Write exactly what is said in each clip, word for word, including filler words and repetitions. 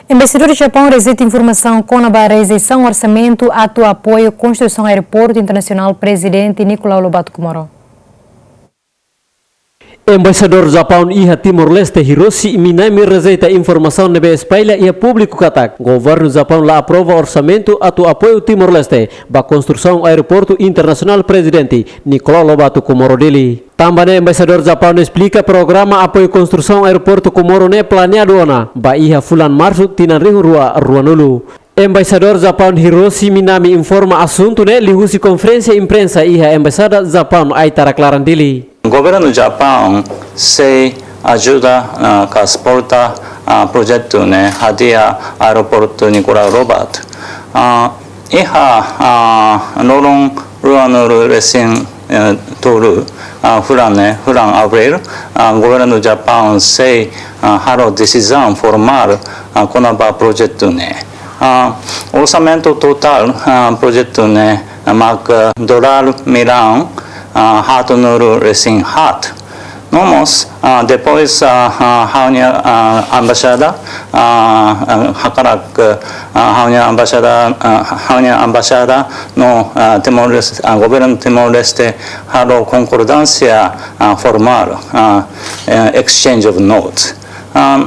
Embaixadór Japaun rejeita informasaun kona-ba rejeisaun orsamentu atu apoiu konstrusaun aeroportu internasionál Prezidente Nicolau Lobato Comoro. Embaixadór Japaun iha Timor-Leste, Hiroshi Minami, rejeita informasaun ne'ebé espalla iha públiku katak governu Japaun la aprova orsamentu atu apoiu Timor-Leste ba konstrusaun aeroportu internasionál Prezidente Nicolau Lobato Comoro Dili. Tanba ne'e, Embaixadór Japaun esplika programa apoiu konstrusaun aeroportu Comoro ne'e planeadu ona ba iha fulan Marsu tinan rihun rua ruanulu. Embaixadór Japaun Hiroshi Minami informa asuntu ne'e liuhusi konferénsia imprensa iha Embaixada Japaun Aitarak Laran Dili. Governu Japaun sei ajuda, ah, ka suporta, ah, projetu ne'e hadi'a aeroportu Nicolau Lobato. Ah, iha, ah, loron ruanulu resin, eh, tolu, ah, fulan ne'e, fulan Abríl, ah, governu Japaun sei, ah, halo desizaun formál, ah, kona-ba projetu ne'e. Ah, orsamentu totál, ah, projetu ne'e, ah, mak, ah, dolar millaun, ah, haatnulu resin haat. No mós, ah, depois, ah, ah, ha'u-nia, ah, embaixada, ah, ah, hakarak, ah, ha'u-nia embaixada, ah, ha'u-nia embaixada no, ah, Timor-Leste, ah, governu Timor-Leste halo konkordánsia, ah, formál, ah, eh, exchange of notes. Ah,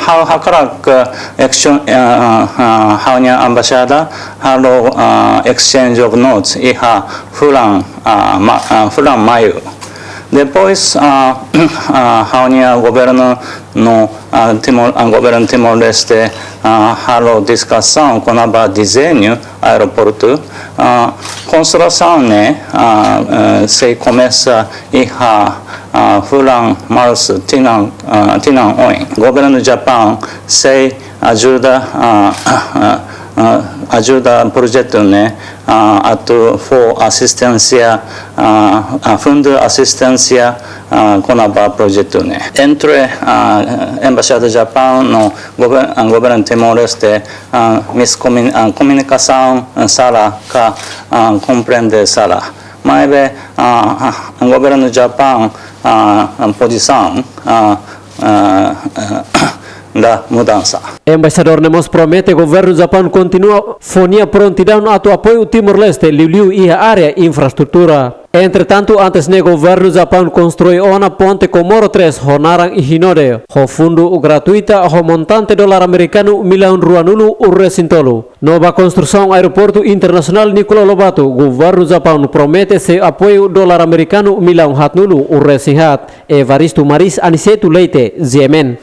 ha'u hakarak, ah, action, ah, ah, ha'u-nia embaixada halo, ah, exchange of notes iha fulan, ah, ma-, ah, fulan Maiu. Depois, ah, ah, ha'u-nia governu no, ah, Timor, ah, governu Timor-Leste, ah, halo diskusaun kona-ba dezeñu aeroportu, ah, konstrusaun ne'e, ah, eh, sei komesa iha, ah, fulan Marsu tinan, ah, tinan oin. Governu Japaun sei ajuda, ah, ah, ah, ajuda projetu ne'e, ah, atu fó asisténsia, ah, ah, fundu asisténsia, ah, kona-ba projetu ne'e. Entre, ah, Embaixada Japaun no gover-, ah, governu Timor-Leste, ah, miskomun-, ah, komunikasaun, ah, sala ka, ah, komprende sala. Maibé, ah, ah, governu Japaun, ah, ah, pozisaun, ah, ah, ah, la mudansa. Embaixadór ne'e mós promete governu Japaun kontinua fó nia prontidaun atu apoiu Timor-Leste, liuliu iha área infraestrutura. Entretantu, antes ne'e governu Japaun konstrui ona ponte Comoro três ho naran Hinode, ho fundu gratuita ho montante dolar amerikanu millaun ruanulu resin tolu. No ba konstrusaun aeroportu internasionál Nicolau Lobato, governu Japaun promete sei apoiu dolar amerikanu millaun haatnulu resin haat. Evaristo Maris, Aniceto Leite, G M N.